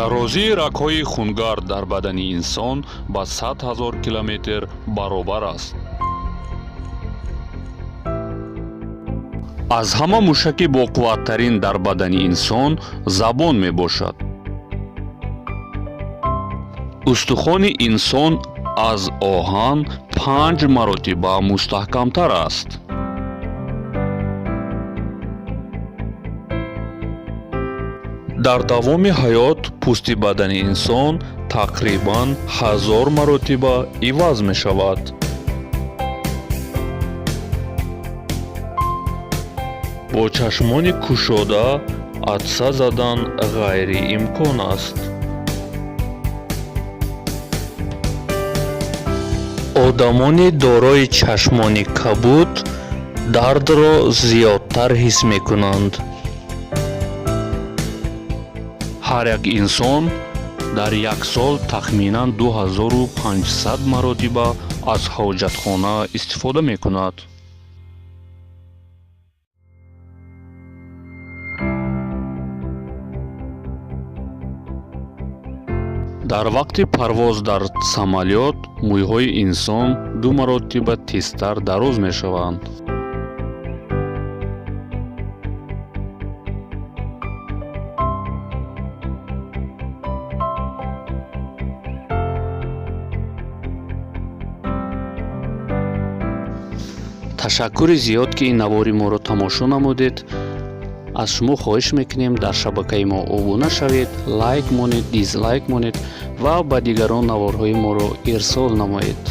Дарозии рагҳои хунгард дар бадани инсон ба 100 000 километр баробар аст. Аз ҳама мушаки боқувваттарин дар бадани инсон забон мебошад. Устухони инсон аз оҳан панҷ маротиба мустаҳкамтар аст. Дар давоми ҳаёт пӯсти бадани инсон тақрибан 1000 маротиба иваз мешавад. Бо чашмони кушода атса задан ғайриимкон аст. Одамони дорои чашмони кабуд дардро зиёдтар ҳис мекунанд. Ҳар як инсон дар як сол тахминан 2500 маротиба аз ҳоҷатхона истифода мекунад. Дар вақти парвоз дар самолёт мӯйҳои инсон ду маротиба тезтар дароз мешаванд. Ташаккури зиёд, ки ин навори моро тамошо намудед. Аз шумо хоҳиш мекунем, дар шабакаи мо обуна шавед, лайк монед, дизлайк монед ва ба дигарон наворҳои моро ирсол намоед.